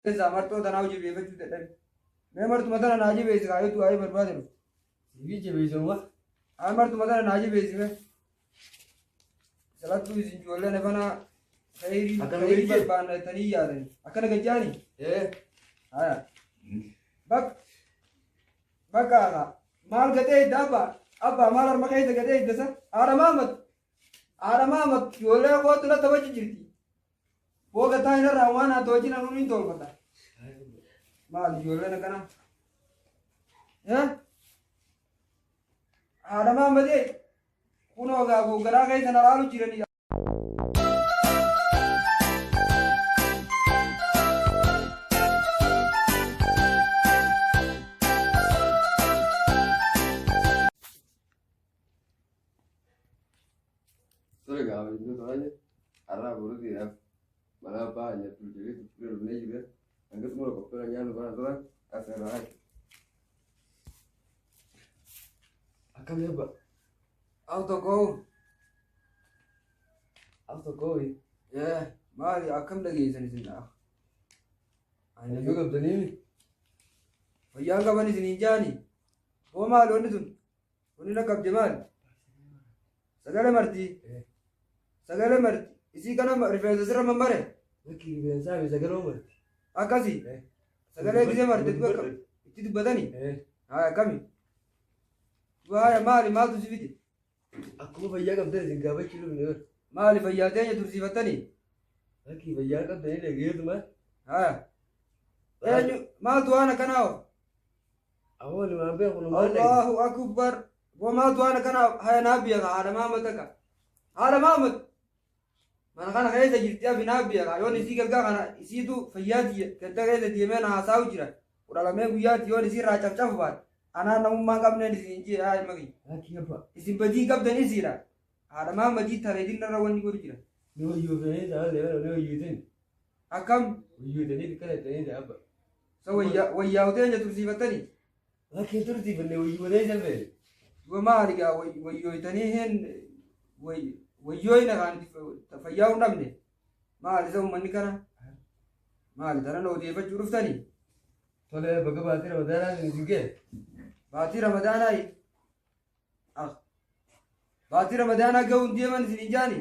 Keessaa marxoo tanaa hojii beeffachuu dadhabe. Mee marxuma tana naa jabeessi kaa yoo du'aayii barbaade dhufte. Sibii jabeessuuma. Haa marxuma tana naa jabeessi mee. Salattuu isin ijoolleen efanaa khayrii Akkana khayrii gadi jee? barbaanna jettanii yaadani. Akkana gajjaani? Ee. Haya. Bak bakka haa. Maal gadhee idda abbaa? Abbaa maal harma keessa gadhee idda sa? Haadha Maamad. Haadha Maamad ijoollee kootu na taphachi jirti. Booga taa inarraa waan haa to'achiin anuun hin tolfata. Maal ijoolleen akkana? Eh? Haadha Maammadee kunoo gaa garaa keessa na laalu jiranii. Tole gaafa inni to'anye har'aa boruutiidhaaf mana abbaa nyaattu jedhee turture dhufnee jirre hanga xumura qophii kan nyaannu kana turan asirraa hafe. Akkam eebba? Al tokko. Al tokko ho'i. Eh, maali akkam dhageessan isin dha? Fayyaa qabdanii Fayyaan qaban isin hin jaani. Hoo maali wanni tun? Wanni na qabde maali? Sagalee marti. Sagalee marti. Isii kana rifeensa sirra mammare. Lakki rifeensaa fi sagalee marti. Akkasi. Sagalee gisee marte duba akkam? Itti dubbatani? Haa akkami? Waaya maali maaltu si fide? Akkuma fayyaa qabdan isin gaafachuu dhufne bar. Maali fayyaa teenya tursiifattani? Lakki fayyaa qabdanii dhageetuma. Haa. Eenyu maaltu waan akkanaa hoo? Awoo ni waan beeku nu maal dhage. Allahu akbar. Boo maaltu waan akkanaa haya naa biyya kaa haadha maamad takka. Haadha maamad. Mana kana keessa jirti afi naa biyya kaa yoon isii galgaa kana isiitu fayyaa tiyya ganda keessa deemee na haasa'u jira. 12 guyyaatti yoon isii irraa cafcafu baate. Anaan namummaa hin qabneen isin hin jee haa ilma kiyya. Lakki abba. Isin badii hin qabdan isiidha. Haadha maamadii tareedin narra wanni godhu jira. Ni wayyuufanii ta'an leeman ni wayyuutin. Akkam? Wayyuutanii akkana jettanii ta'an abba. Sa wayyaa teenya tursiifattanii? Lakki tursiifanne wayyuutanii san feene. Duba maali gaa wayyooytanii hin wayyooyna kaan fayyaa hin dhabne. Maali isa uummanni kana? Maali tana na odeeffachuu dhuftanii? Tole baga baatii ramadaanaa isin ga'e. Baatii ramadaanaa ah baatii ramadaanaa ga'uun deeman isin hin jaani?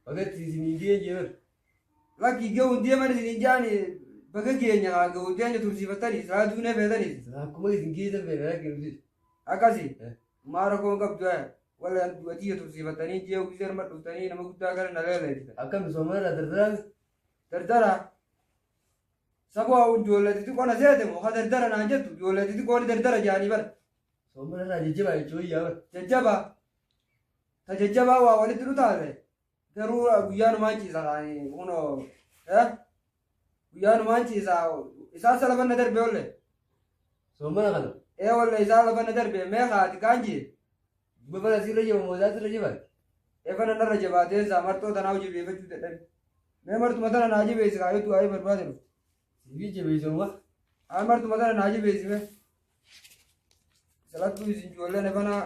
Bagatti isin hin ga'e jeebar. Lakki ga'uun deeman isin hin jaani baga keenya haa ga'uun teenya tursiifattanii silaa duunee feetaniis. Akkuma isin geessan feene lakki nuti. Akkasi maara koon qabdu haa wala du'atiyya tursiifattanii ji'a gisee nama dhuftanii nama guddaa kana na leelleessitan. Akka misooma irraa dardaraan Dardara saboo haa ijoollee xixiqqoo na seete moo ka dardara naan jettu ijoollee xixiqqoo ni dardara jaanii bara. Soomana irraa jajjabaa jechuun yaa bara. Jajjabaa ta jajjabaa waa walitti nu taate garuu guyyaanumaan ciisa kaanii kunoo guyyaanumaan ciisa isaan salafanna darbe olle. Soomana kana. Ee olle isaan lafanna darbe mee kaati kaan jee. Duba bana sirra jaba moo isaa sirra jabaate? Efana narra jabaatee isaa marxoo tanaa hojii beeffachuu dadhabe. Mee marxuma tana naa jabeessi kaa yoo du'aayii barbaade dhufte. Sibii jabeessuuma. Haa marxuma tana naa jabeessi mee. Salattuu isin ijoolleen efanaa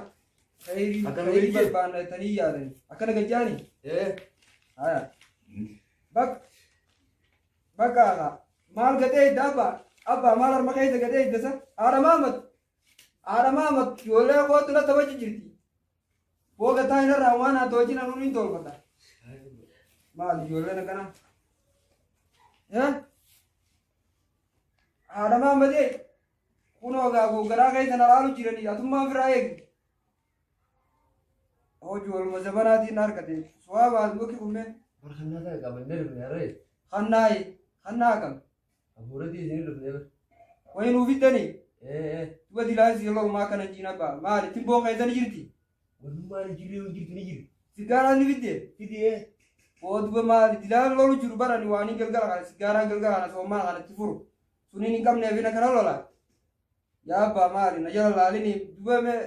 khayrii Akkana khayrii gadi jee? barbaanna jettanii yaadani. Akkana gajjaani? Ee. Haya. Bak bakka haa maal gadhee idda abbaa abbaa maal harma keessa gadhee idda sa haadha maamad haadha maamad ijoollee kootu na taphachi jirti. Booga taa inarraa waan haa to'achiin anuun hin tolfata. Maal ijoolleen akkana? Eh? Haadha maamadee kunoo gaa garaa keessa na laalu jiranii atummaan firaa eegi. Hojii waluma zabanaatiin na harkate. Suwaa baatu bakki kunneen. Barkannaa ta'e qabannee dhufne harree. Kannaayi kannaa akkam. Afuuratii isinii dhufne bar. Wayi nuu fiddanii. Ee. Duba dilaan si lolumaa kana jiin abbaa. Maali timboo keessa ni jirti. Walummaan hin jirre hin jirtu ni jiru. Sigaaraan ni fidde. Fidi ee. Oo duba maali dilaan lolu jiru barani waanii galgala kana sigaaraan galgala kana soomaa kana itti furu. Suniin hin qabneef hin akkana lola. Yaa abbaa maali na jala laalini duba mee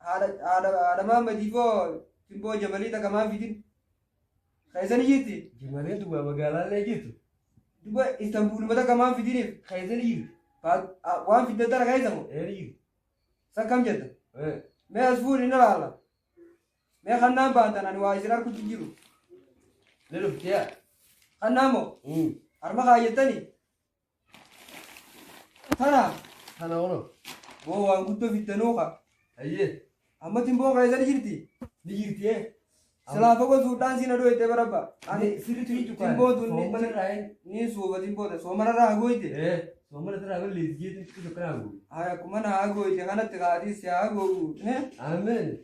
haadha haadha haadha maamadii foo timboo jamalii takka maan fidin. Keessa ni jirti. Jamaleen duba magaalaallee jirtu. Duba Istanbuluma takka maan fidiniif. Keessa ni jirti. Waan fiddan tana keessa moo? Ee ni jirti. San kam jetta? Ee. Mee as fuudhi ni laala. Mee kannaan baantan ani waa isin arkutti jiru. Ni dhufte yaa. Kannaa moo? Harma kaayyattanii? Tana. Kana ono. Boo waan guddoo fiddanuu kaa. Ayyee. Amma timboo keessan jirti. Ni jirti ee. Silaa fagoo suudhaan siin aduu itti barabba. Ani Sirriitti ni cuqqaale. Timboo tun Soomana irraa een. ni suufa timboo ta'e soomanarraa hagooyte. Ee. Soomana irraa balleessi jeetu cuqqaa hagu. Haa akkuma na hagooyte kanatti kaadhii si hagoogu. Ameen.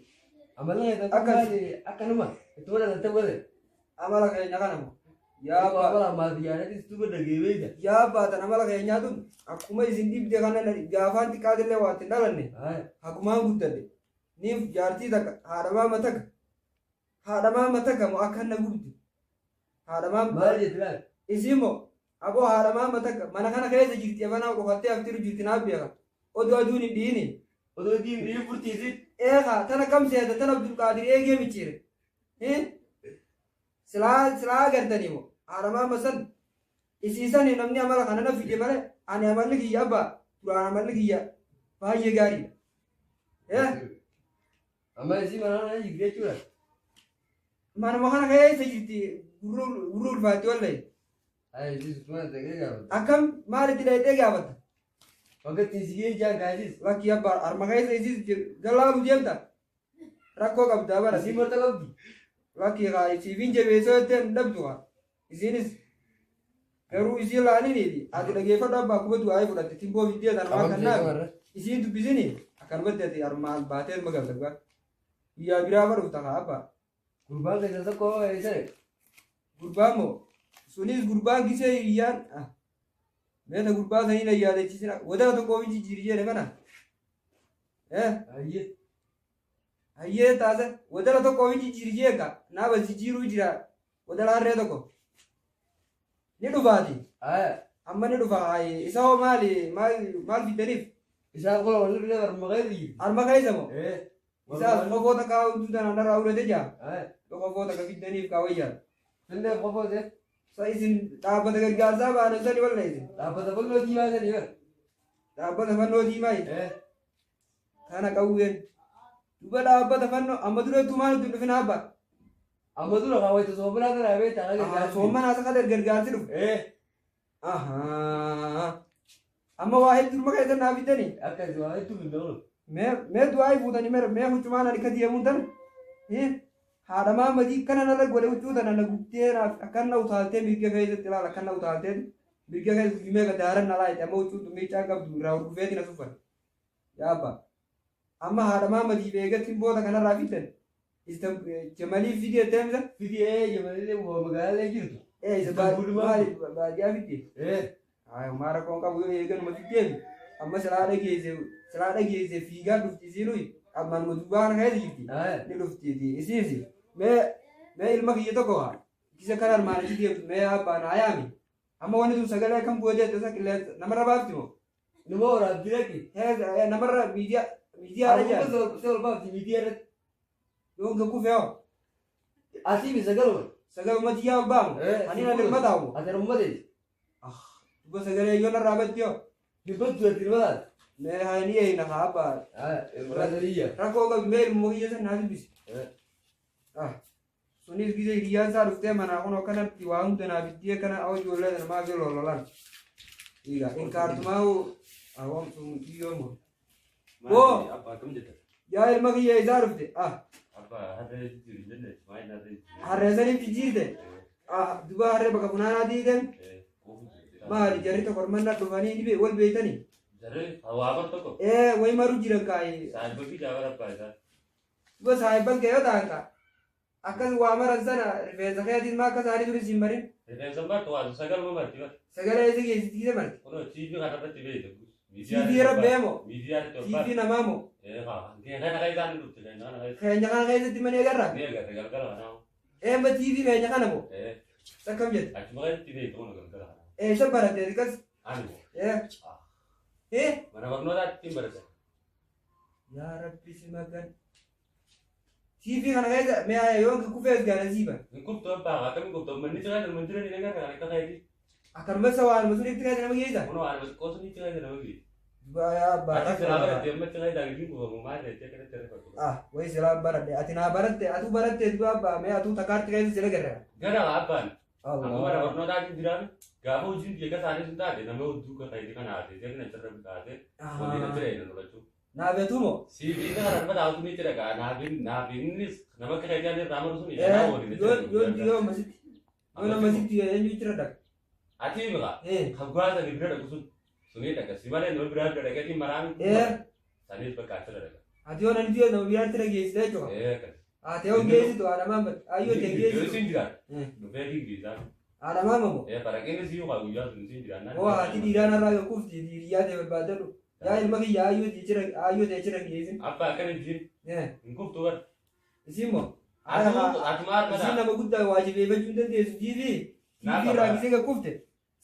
Amala keessa Akkas. akkanuma itti godhatan ta'u godhe. Amala keenya kana moo. Yaa abbaa. Amala maatiyaanitis tuba dhageebeeta. Yaa abbaa tan amala keenyaa tun akkuma isin dhibde kana gaafaan xiqqaatillee waa ittiin dhalanne hagumaan guddadhe. Niif jaartii takka haadha maama takka haadha maama takka moo akka na gubdi. Haadha maama. Maal jetti laal? Isin moo aboo haadha maama takka mana kana keessa jirti ebanaa qofattee haftiru jirti naaf beeka. Oduu aduun hin dhiini. Odoo diin dhiin furtiisi. Eegaa tana kam seeta tana Abdulqaadir eegee micciire. Silaa silaa agartanii moo haadha maama san isiisanii namni amala kana na fide malee ani amalli kiyya abbaa duraan amalli kiyya baay'ee gaariidha. Amma isii mana kana jirti jechuudha. Manuma kana keessa jirti gurra ulfaatti wallahi. Ayi isii sutuma dhaqee gaafata. Akkam maalitti dhayxee gaafatta? Bakka ittiin si ga'ee jaan gaasiis. Lakki abbaa harma keessa isiis galaalu deemta. Rakkoo qabdaa bara. Isii marta qabdi. Lakki haa isiifin jabeessoo jettee hin dhabdu haa. Isiinis garuu isiin laaniniiti. Ati dhageeffadhu abbaa kuma du'aa fudhatte timboo fiddee tan waan kannaaf. Isiin dubbisini akkanumatti ati harmaan baatee ilma galta dhugaa. Guyyaa biraa barufta haa abbaa. Gurbaan keessa tokko eessa? Gurbaan moo sunis gurbaan gisee hiriyyaan meeta gurbaa sanii na yaadachiisina wadala tokko ofi jijjiiri jedhe kana. Ayyee. Hayyee taase wadala tokko ofi jijjiiri jee ka naaba jijjiiruu jira wadala harree tokko. Ni dhufaati. Amma ni dhufa hayi isa hoo maali maal maal fiddaniif? Isaan kun wal bira harma keessa jirti. Harma keessa moo? Ee. Isaas qofoo takka hunduu tanaan irraa ulate jaa. Qofoo takka fiddaniif kaawwayyaa. Finnee qofoo ta'e. Sa isin dhaabbata gargaarsaa baanan sani walla isin. Dhaabbata fannoo diimaa sani bara. Dhaabbata fannoo diimaa. Kana qawween. Duba dhaabbata fannoo amma durattuu maal nutti hin dhufin abbaa. Amma dura kaawwate soomanaa kana beektaa kan gargaarsi. Soomanaa isa kan gargaarsi dhufu. Amma waa hedduu dhuma keessan naa fiddanii. Akkas waa hedduu hin ta'u. Mee du'aa fuutanii mee huccumaan ani akka deemuun tana. Haadha maamadii kana narra godhe huccuu tana na gubdee naaf akkan na utaaltee mirga keessatti ilaala akkan na utaaltee mirga keessatti meeqa daaran na laayite amma huccuun tun miicaan qabdu irraa hurgufeeti na suffan. Yaa abbaa. Amma haadha maamadii eegatti booda kanarraa fiddan. Jamaliif fidee deemsa. Fidee jamaliilee magaalaa jirtu. Isa baadiyyaa fidee. Hayi rakkoon qabu yoo eeganuma fiddeemi. Amma silaa dhageesse fiigaa dhufti isiinuu ammaan dubbaa kana keessa jirti. Ni dhuftiiti isiisi. Mee ilma kiyya tokko haa. Kisa kan armaan achi deemtu mee abbaan haa yaami. Amma wanni tun sagalee akkam gootee tasa qilleensa namarra baafti moo? Nama waraabdi dhaqi. Namarra miidiyaa miidiyaadha jaa. Akkuma ol baafti miidiyaa irratti. Yoon gakkuu fe'oo. Asii mi sagaluma. Sagaluma xiyyaa ol baamu. Ani na dirma taa'u. Ati harmuma teessi. Duba sagalee yoo narraa batti yoo. Dubbatu ati dirma taate. Mee haa ni eeyina haa abbaa. Rakkoo qabu mee ilmoo kiyya san naa dubbisi. Sunis gisa hiriyyaan isaa dhuftee manaa kun akkanatti waa hunda naa biddee kana awwa ijoollee sana maaf yoo lololan. Egaa inkaartumaa awwaam sun kiyyoo moo. Boo yaa ilma kiyya isaa dhufte. Harree saniif jijjiirte. Duba harree bakka funaanaa diidan. Maali jarri tokko ormannaa dhufanii ni wal beeytanii. Ee wayi maru jiran kaayi. Duba saayibban kee yoo ta'an kaa. Akkas waa maran sana rifeensa keetiin maa akka isaanii turis hin marin. Rifeensa martu waan sagaluma marti bar. Sagalee isa geessitti gisa marti. Kunoo TV kanarratti beeyta. TV irra beemo. Miidiyaa irratti ol TV namaa moo. Keenya kana isaan dhufte keenya kana keessa. Keenya kana keessatti mana agarra. Ni agarra galgala kanaa. Ee ma TV keenya kana moo. Akkam jette. Achuma keessatti beeyta kunoo galgala kanaa. Ee isa baratte akkas. Ani moo. Ee. Mana barnootaatti ittiin baratte. Yaa Rabbi si magan. TV kana keessa mee yoo kufees gaana siiba. Hin kubtu abbaa akkamiin kubtu manni cimaa nama jiran hin agarra kan akka keetii. Akkanuma isa waan masunitti keessa nama geessa. Kunoo waan xiqqoo sunitti keessa nama geessa. Yaa abbaa. Ati silaa baratte amma cimaa isaa gidduu kufamu maal jettee akkanatti rifatu. Wayi silaa baradhe ati naa baratte atuu baratte duba abbaa mee atuu takkaatti keessa sila garra. Gara abbaan. Amma mana barnootaatiin jiraame gaafa hojiin biyya isaanii sun taate nama hedduu kan ta'e kana haate seerri achirra taate waliin achirra hin lolachuu. Naabetumo. Siif isa kana nama taatu ni jira gaa naafin naafinis nama akka ta'e irraa maru sun nama waliin Yoo yoo yoo ammasitti. Yoo ammasitti eenyu jira dhaqa. Ati biqa haggaa sani bira dhaqu sun sunii dhaqa si malee nama biraa bira dhaqeetiin maraami. Sanis bakka achirra dhaqa. Ati yoo nani nama biraatti dhageessite jechuudha. Akkas. Ati yoo geessitu haadha maammat. Ayyoo ta'e Yoo geessitu. isin jiraatu dhufee dingisaa. Haadha maamamoo. Faraqinni si yoo guyyaa sun isin jiraannaan. Oo haati dhiiraan irraa yoo kufti hiriyaa ta'e barbaadadhu. Yaa ilma kiyya ayyoo ta'e jira ayyoo ta'e jira geessin. Abba akkana jiin hin kuftu bara. Isin moo. Atuma harka Isin nama guddaa waajibeeffachuu hin dandeessu jiifi. Naa Jiifi irraa gisee kan kufte.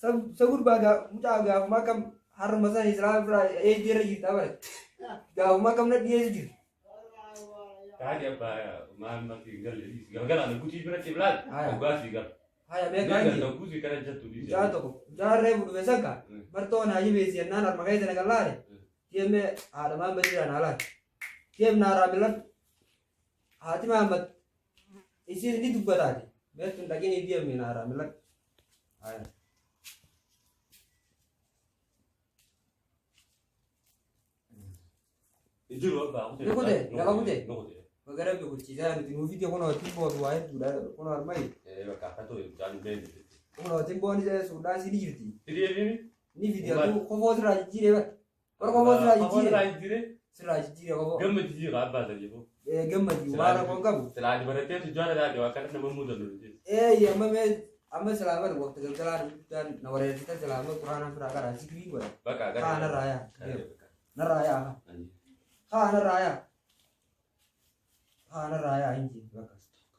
Sa gurbaa mucaa gaafuma akkam harma sana islaam irraa eeyyee irra jirta bare. Gaafuma akkam na dhiyeessu jirti. Taati abbaa maal mati galle galgalaan guutii biratti bilaal dhugaa sii gala. Haya beekaa Mee hin galta guutii kana jettu dhiise. Mucaa tokko mucaa reefu dhufe sanka bartoo naa jibeessi jennaan harma keessa na gallaale. Deemee haadha maamma jiraan haalaati. Deem naaraa miladhu. Haati maammat isiin ni dubbataati. Meettun dhaqinii deemee naaraa miladhu. Haya. Jiru abbaa kutee. Ni kutee, jala kutee. Ni kutee. Magara bikuchiisaa nuti nuuf ije kunoo timboon waa hedduudha kunoo armayi. Bakka akka ta'e mucaan hin beekne. Kunoo timboon isa suudhaan si ni jirti. Sidii eebiimi. Ni fidi atuu kofoo sirraa jijjiiree bara. Bara kofoo sirraa Kofoo jijjiiree. sirraa jijjiiree. Sirraa jijjiiree kofoo. Gamma jijjiirraa abbaa sadii koo. Gammadi waan rakkoon qabu. Silaa baratee tujjaara taate waa akkana nama muudatu nuti. Amma mee amma silaaman waqti galgalaan guddaan na wareersita silaama quraana firaa karaa zikrii godha. Bakka gara. Kaa narraa yaa. Narraa yaa. Kaa narraa yaa. Kaa narraa yaa hin jiru bakka.